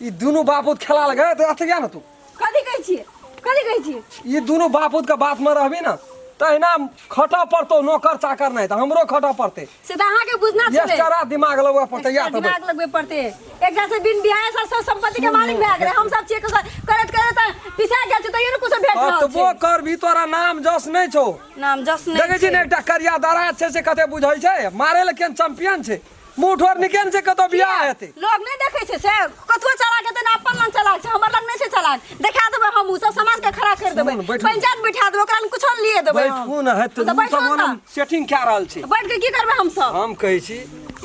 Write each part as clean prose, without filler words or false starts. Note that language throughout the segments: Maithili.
ई दुनू बापूत खेला लगे तऽ अथी ना तू। कथी कहै छियै? कथी कहै छियै? ई दुनू बापूत के बात में रहबी ना तहिना खटऽ पड़तौ, नौकर चाकर नहीं तऽ हमरो खटऽ पड़तै। से तऽ अहाँके बुझना छलै। एक्स्ट्रा दिमाग लगबऽ पड़तै या एक्स्ट्रा दिमाग लगबे पड़तै। एकरा से बिन बियाह से सब संपत्ति के मालिक भए गेलै। हम सब छियै करैत करैत पिसा गेल छै, तैयो ने कुछो भेट रहल छै। कतबो करबी तोरा नाम जस नहीं छौ। नाम जस नहीं देखै छी ने एकटा करिया दराज छै से कते बुझै छै, मारे लए केहन चैंपियन छै, मुँह ठोर निके ने छै, कतौ बियाह हेतै। लोग नहीं देखै छै से कतबो चलाक हेतै ने, अपन लग चलाक छै, हमर लग नहीं छै चलाक। देखा देबै हम, सब समाज के खड़ा कर देबै, सुन, बैठू। पंचायत बैठा देबै, ओकरा लग कुछो नहीं लिए देबै हम। बैठू ने हेतै, तऽ बैठू सब ने। ओना सेटिंग कए रहल छै। बैठ के की करबै हम सब? हम कहै छी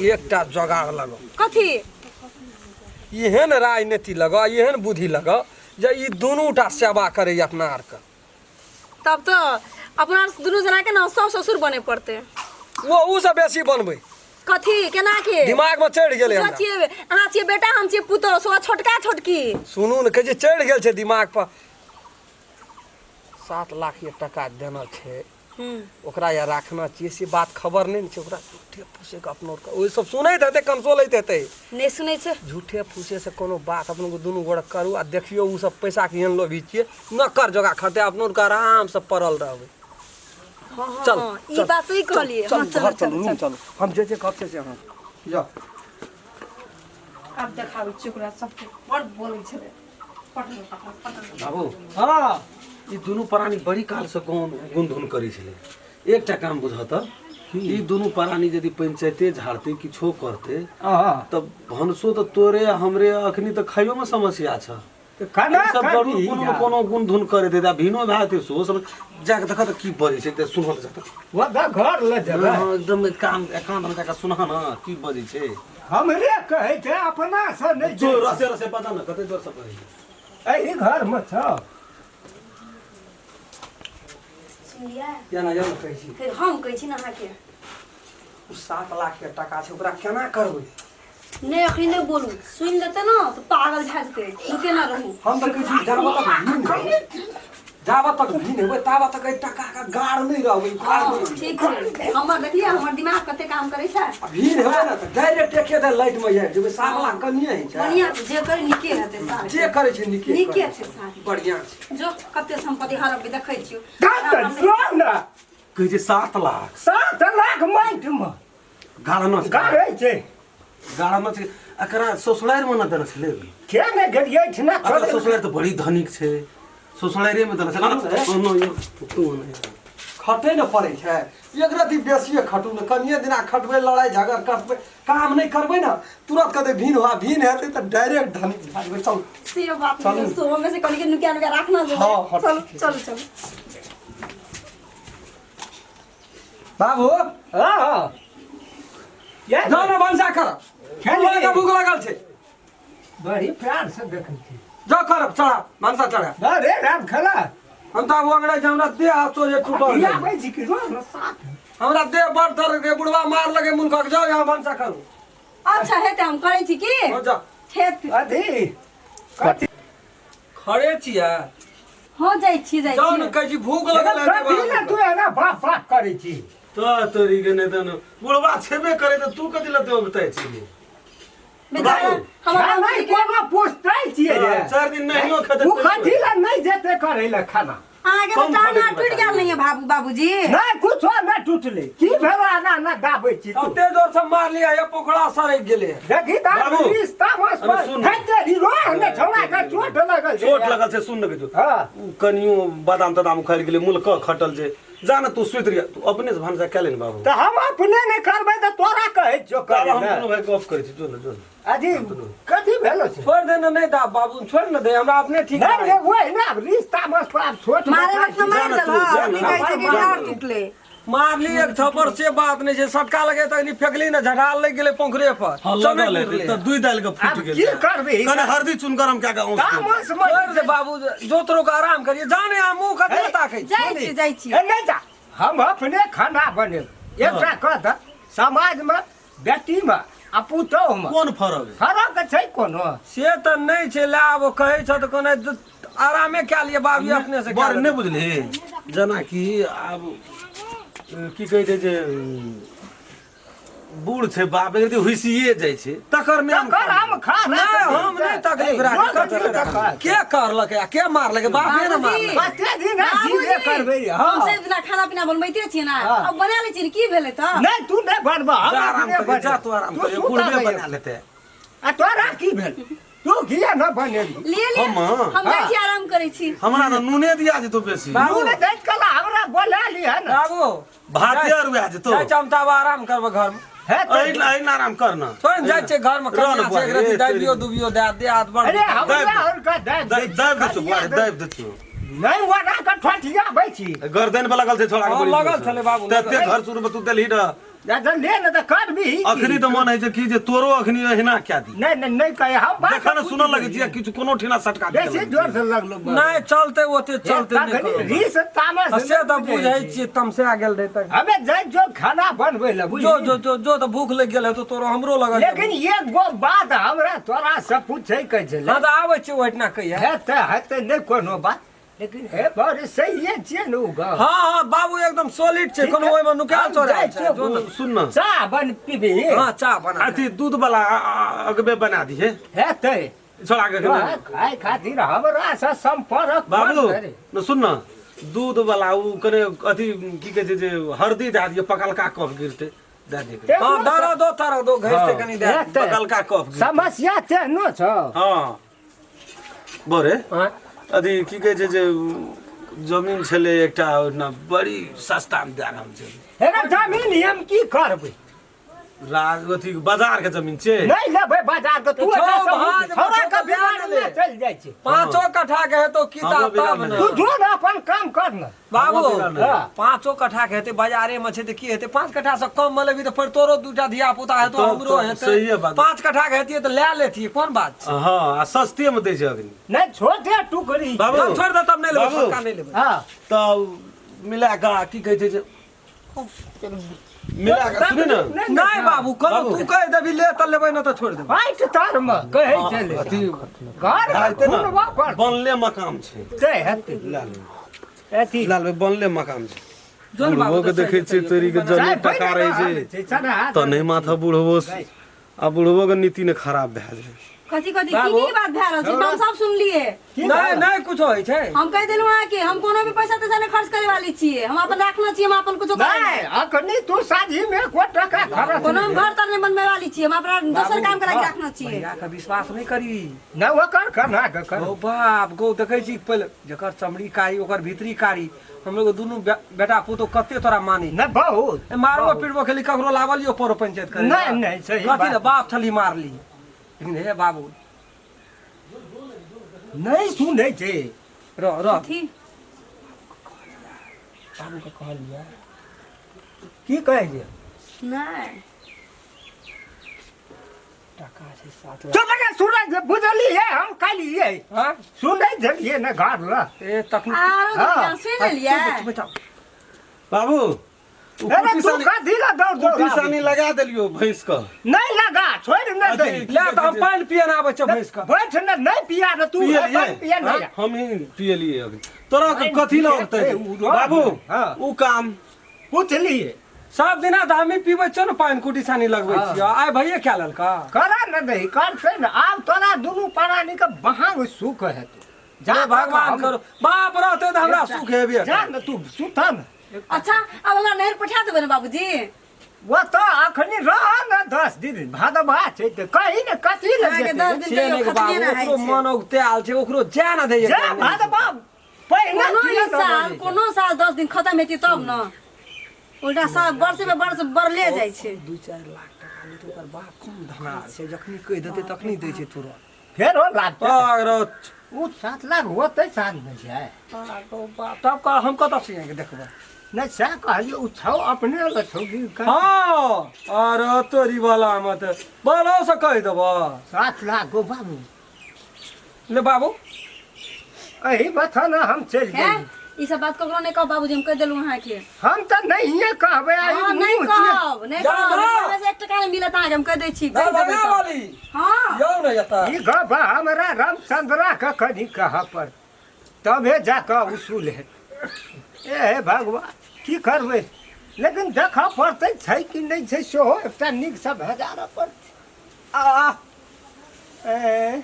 एकटा जोगाड़ लगो। कथी? एहन राजनीति लगो, एहन बुद्धि लगो जे ई दुनू टा सेवा करैया अपना आरके। तब तो अपना दुनू जना के ना सास ससुर बने पड़ते। वो उ से बेसी बनबै। कथी केना के? दिमाग में चढ़ि गेलै जो हमरा। छियै, अहाँ छियै बेटा, हम छियै पुतोह, सोआ छोटका छोटकी। सुनू ने, कहै छै चढ़ि गेल छै दिमाग पर। 7 लाख ये टका देना छै ओकरा या राखना छियै से बात खबर नहि ने छै ओकरा। झूठे फूसे के अपनो ओहि सब सुनैत हेतै, कंसोलैत हेतै। नहि सुनै छै। झूठे फूसे से कोनो बात अपनो के दुनू गोरे करू आ देखियौ ओ सब पैसा के एहन लोभी छियै, नकर जोगा खटे अपनो के आराम से पड़ल रहबै। हँ हँ। चल। हँ, ई चल, बात सही कहलियै। चल। हँ, घर चलू। चलू। चलू। रूम चलू, हम जे जे कहब से से अहाँ जाउ। आब देखाबै छियै ओकरा सबके, बड़ बोलै छलै। पटल पटल पटल। बाबू। हँ। ई दुनू प्राणी बड़ी काल से गुन गुनधुन करै छलै। एकटा काम बुझह तऽ, ई दुनू प्राणी यदि पंचायते झाड़तै, किछो करतै, हँ, तऽ भनसो तऽ तोरे आ हमरे अखनी तऽ खाइयो में समस्या छ। तऽ खाना ई सब जरूर खाबी कोनो ने जा। कोनो गुनधुन करैत हेतै आ भिनो भए जेतै सेहो सब जाके देखऽ तऽ की बजै छै, तऽ सुनऽ तऽ जाके। ओतऽ घर लऽ जेबै। हँ, एकदम कान एकांत में जाके सुनह ने की बजै छै। हमरे कहै छै, अपना से नहि जो छै। रसे रसे बता ने कते जोर से कहै छै। एहि घरमे छौ। सुनलियै? केना जाउ ने कहै छी। फेर हम कहै छी ने अहाँके। ओ 7 लाख के टका छै, ओकरा केना करबै? नहि, अखनी नहि बोलू, सुनि लेतै ने तऽ पागल भए जेतै। नुकेना रहू। हम तऽ कहै छी जाबत तक भीन हेबै, जाबत तक भीन हेबै ताबत तक एहि टका के गाड़ नहि रहबै, उखाड़ हँ, नहि रहबै। ठीक छै। हमर देखलियै हमर दिमाग कते काम करै छै। आ भीन हेबै ने तऽ डायरेक्ट एके बेर लाइट में आबि जेबै। 7 लाख कनिए होइ छै। बढ़िआँ छै, जे करी नीके हेतै सार। जे करै छै नीके नीके करै छै सार। बढ़िआँ छै। जो कते सम्पत्ति हड़पबै देखै छियौ। तऽ सुन ने। कहै छै 7 लाख। 7 लाख माटिमे गाड़ना छै। गाड़ै छै। गाड़ना छै। एकरा ससुरारि मे न देने छलै। के ने गेलियै ठिना। एकर ससुरारि तऽ बड़ी धनिक छै, ससुरारिए मे देने छलै। सुनो यौ, तू नहि खटै ने पड़ै छै एक रति बेसिए खटू ने, कनिए दिना खटबै, लड़ाइ झगड़ करबै, काम नहि करबै ने, तुरंत कहतै भीन हुआ, भीन हेतै तऽ डायरेक्ट धनिक भए जेबै। चल। से बात चलू। नहीं, सो में से कनी के नुकिया नुकिया राखना जो। हाँ, हाँ, चलू। ठीक है। चलू चलू। बाबू। हँ हँ, ये जाओ ने भनसा कर। खेली। के भूख लागल छै। बड़ी प्यार से देखै छी। जाओ करब, चढ़ा भनसा चढ़ा। अरे राम खेला। हम तऽ आब अंगड़ाइ छै, हमरा देह हाथ सोझे टूटल ई छै। आबै छी कि रोज साथ। हमरा देह बड़ दर्द के बुढ़वा मार लगे मुनखक। जाओ यहाँ भनसा करू। अच्छा हेतै, हम करै छी की। हो जाओ। खेत अथी कथी? खड़े छियै? हो जाइ छी, जाइ जाओ ने छी। कहै छी भूख लगल है। कथी ने तू एना बाप बाप करै छी? तो तोरी के नहि तऽ बुढ़वा छेबे करे तऽ तू कथी लए बताइ छी? बेचारा हमर खाना बाबूजी के कोनो पूछते छियै रे? 4 दिन नहियो खेतै। ओ कथी लए नहि जेतै करै लए खाना? अहाँके तऽ कम टांग खटै आर टूटि गेल नहीं है बाबू बाबूजी? नहि, कुछो नहि टूटलै। की भेलो एना एना गाबै छी तू? कते जोर से मारलियै ये पोखरा सड़क गेलै। देखी तऽ बाबू, रिश्ता मस अरे पर सुन। हे तेरी रोह ने छौड़ा के चोट लगल छै। चोट लगल छै, सुन ने किछु। हँ। उ कनियो बादाम तादाम उखाड़ि गेलै, मुलक खटल छै। जा ने तू सुति रहिया, तू अपने से भनसा कए ले ने बाबू। तऽ हम अपने नहि करबै तऽ तोरा कहै छियौ तब करै हम लए। दुनू भाई गप करै छी, जो ने जो ने। अजी कथी भेलो छै? छोड़ दे ने, नहीं दा बाबू, छोड़ ने दे, हमरा अपने ठीक नहि है। रे, ओहि ने आब रिश्ता मस पर आब छोट मारे बच्चा वक्त छी। मारि जा ने तू, देलक। जा ने, अपने कहै छै कि जा ने। डाँर टूटलै। मारली एक थप्पड़ से बात नहीं छै, सटका लगे तखनी फेकली ने, झटाल लागि गेलै पोखरे पर। हँ, चमेट लगल हेतै उड़लै। तऽ दुई दालि के फूटि आब गेल की छै। करबही? कने हरदी चून गरम कए के औंस दे। तामस मत। छोड़ दे बाबू, जोतरो के आराम करिए, जाने आ मुंह कथी लए ताकै छी? जाइ छी, जाइ छी। ए, नहि जा, हम अपने खाना बनेब। एकटा कह तऽ समाजमे बेटीमे आ पुतोहुमे कोन फरक है? फरक छै कोनो? से तऽ नहि छै। ले आब कहै छ तऽ कोनो आरामे कए लिअ बाबू, अपने से कए बड़ लेबै। नहि बुझलिही, जेनाकि आब की कहै छै जे बूढ़ छै बाप एक हुसिए जाइ छै तकर में तकर हम खा नहि हम नहि तकलीफ राखी कथी राखी? के करलकै आ के मारलकै बापे ने मारलकै कते दिन जीवे करबै रे हम हँ सब दिना खाना पीना बनबैते छियै ना हाँ। अब बना लै छियै की भेलै तऽ नहि तू नहि बनबह जा हम आराम अपने करी जा बनेबै। तू आराम तू करी सुतल बुढ़बे रहियै। बना लेते आ तोरा की भेल तू किया न बनेली लिए लिए हम? हम जाइ हाँ। छी आराम करै छी हमरा तऽ नूने दिया जेतो बेसी बाबू। तू ने दैत कला हमरा बोला लिह न बाबू भाते आर उएह जेतो जाइ छी हम तऽ आब आराम करबै घरमे हे तऽ- एहि एहि आराम कर ना थोड़े ने जाइ छियै घरमे रह कनिया ने छै बुआ, एक रत्ती रे, दाबियो तोरी। दुबियो दए दे हाथ बड़ अरे हमरा दाबि- और का दाबि दाबि दै छौ बुआ रे, दाबि दै छौ नहीं ओना के ठठिया बै छी गर्दन पर लगल छै छोड़ा के हाँ, बड़ी लगल जोर से। छलै बाबू, तते लगल। घर शुरू में तू देलही रह जब ले ने तऽ करबी अखनी तऽ मन होइ छै कि जे तोरो अखनी एहिना कए दी नहीं नहीं नहीं कहे हम बात देखा ने सुनऽ लगै छियै किछु कोनो ठिना सटका दिअ बेसी लगै जोर से लगलो नहि चलते ओते चलते नहि तखनी करब। रीस तामस आ से तऽ बुझै छियै तमसा गेल रहै तऽ हमे जाइ जो खाना बनबै लए जो बुझली जो जो जो तऽ भूख लागि गेल हेतौ तोरो हमरो लगल लेकिन एक गो बात हमरा तोरा से पूछे के छलै हँ तऽ आबै छियै ओहिठिना कहिया हेतै हेतै नहि कोनो बात लेकिन हे बड़ सहिए छियै ने ओ गप हँ हँ बाबू एकदम सॉलिड छै कोनो ओहिमे नुकायल हम चोरायल जाइ छै छियौ। जो ने। सुन न चाह बन पीबी हँ चाह बना अथी दूध वाला अगबे बना दिहे हेतै छोड़ा के तोरा खाय खातिर हमरा से संपर्क बाबू कर रे। न सुन न दूध वाला उ कने अथी की कहै छै जे हरदी दए दियौ पकलका कफ गिरतै दए दियौ हँ दरो दो तारो दो घसते हँ। कनि दए हेतै। पकलका कफ गिरतै। समस्या तेहनो छौ हँ बरे हँ अथी की कहै छै जे जमीन छलै एकटा ओहिना बड़ी सस्तामे दए रहल छै हे रे जमीन हम की करबै राज अथी बाजार के जमीन छै नहीं लेबै बाजार के तू छौ एतऽ से भाग उठ, छौड़ा में के छौ बिगाड़ तऽ में ले। चलि जाइ छै पाँचो कट्ठा के हेतौ किताब हमरो बिगाड़ तब नहि ने तू जो ने अपन काम कर ने बाबू हमरो बिगाड़ नहि। हाँ। पाँचो कट्ठा के हेतै बाजारे में छै तऽ की हेतै 5 कट्ठा से कम मे लेबही तऽ फेर तोरो दूटा धिया पुता हेतौ तब- हमरो तब हेतै सहिए बात। 5 कट्ठा के हेतियै तऽ लए लेतियै कोन बात छै हँ आ सस्ते मे दै छै अखनी नहीं छोटे टुकड़ी बाबू तब छोड़ि दे तब नहि लेबै बाबू। छोटका नहि लेबै हाँ तऽ मिला कऽ की कहै छै जे मिला कऽ सुनी ने नहि बाबू कोनो बाबू। तू कहि देबही ले तऽ लेबै नहि तऽ छोड़ि देबै बाइट तर में कहै चले अथी घर में हेतै ने, खुनबा पर बनले मकान छै ते हेतै लए लेबै अथी लए लेबै बनले मकान छै जो ने बाबू बुढ़बो के तऽ देखै छियै तोरी के चाय जमीन बनि टका रहै रहल छै छै, चना तऽ नहि माथा बुढ़बो आ बुढ़बो के नीति ने खराब भए जाइ कथी कथी की बाबू। की बात भए रहल छै हम सब सुनलिए की नहि भेल? नहि कुछो होइ छै हम कहि देलहुँ अहाँके हम कोनो भी पैसा तैसा नहि खर्च करे वाली छियै हम अपन राखने छियै हम अपन कुछो करे नहि अखनी तू साझी में को टका खर्च कोनो हम घर तर नहि बनबै वाली छियै हम अपना दोसर काम करा के राखने छियै भैया के विश्वास नहि करी नहि ओकर केना के कर ओ बाप गो देखै छी पहिले जकर चमड़ी कारी ओकर भीतरी कारी हम लोग दुनू बेटा पुतोह कते तोरा मानी नहि बहुत ए, मारबो पीटबो खेली ककरो लावलियो परो पंचायत करे नहि, नहि, सही कथी ले बात। बाप छली मारली लेकिन हे बाबू नहि सुनै छै रह रह कथी बाबू के कहलियै की कहै छै नहि टका छै 7 लाख तो मने सुनै छै बुझलियै हम कहलियै हाँ सुनै छलियै ने घर लग ए तखन आरो हाँ। दुनिया सुनि लेलियै बचाओ बाबू उ अरे कुटी तू सानी कथी लए दौड़ दौड़ कुटी आबै सानी छी? लगा देलियो भैंस के नहि लगा छोड़ि नहि अथी, दही ले तऽ हम पानि पिए ने आबै छियौ भैंस के बैठ ने नहि पिया ने तू पियलियै अपन पिया नहि हम ही पियलियै अभी तोरा के कथी लगतै ए, उ रह- बाबू हाँ। उ काम पुछलियै सब दिना तऽ हमही पीबै छियौ ने पानि कुटी सानी लगबै छियौ आइ भैये खा लेलका करा ने दही करतै ने आब तोरा दुनू प्राणी के बहांग सुख हेतौ जा भगवान करो बाप रहतै तऽ हमरा सुख हेबे जा ने तू सुत ने अच्छा आब हमरा नहर पठा देबै ने बाबूजी वो तऽ अखनी रह ने 10 दिन भादवा छै तऽ कही ने कथी लए अहाँके जेतै 10 दिन से कहियो नहि खतमे बाबू नहि ओकरो होइ छै मन औगतायल छै ओकरो जाय ने दैये जा भादवा पहिने कोनो किया ई साल ने कोनो साल 10 दिन खतम हेतै तब ने उल्टा साल वर्ष में वर्ष बढ़ले जाइ छै 2-4 लाख टका नहि तऽ ओकर बाप कम धनार छै जखनी कहि देतै तखनी दै छै तुरंत फेर हो लागतै अगर ओ 7 लाख होतै साल में छै बाप तब का हम कतऽ से आके देखबै नहि सएह कहलियै ओ छौ अपने लए छौ कि हँ अरे तोरी वाला मत बोलो से कहि देबऽ 7 लाख गो बाबू ले बाबू एही बता ने हम चलि हे गेली ई सब बात ककरो नहि कहब बाबूजी हम कहि देलहुँ अहाँके हम तऽ नहिए कहबै आइ हँ नहि मुँह छियै। कहब नहि जा कहब ना। हमरा से 1 टका नहि मिलत अहाँके हम कहि दै छी कहि देबै दरभंगा तऽ। वाली हँ यौ ने एतऽ ई गप हमरा रामचंद्रा के कनि कहऽ पर तबे जा कऽ उसूल हेतै ए हे भगवान की करबै लेकिन देखऽ पड़तै छै कि नहि छै सेहो एकटा नीकसँ भेजारऽ पड़तै। आ ए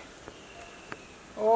ओ।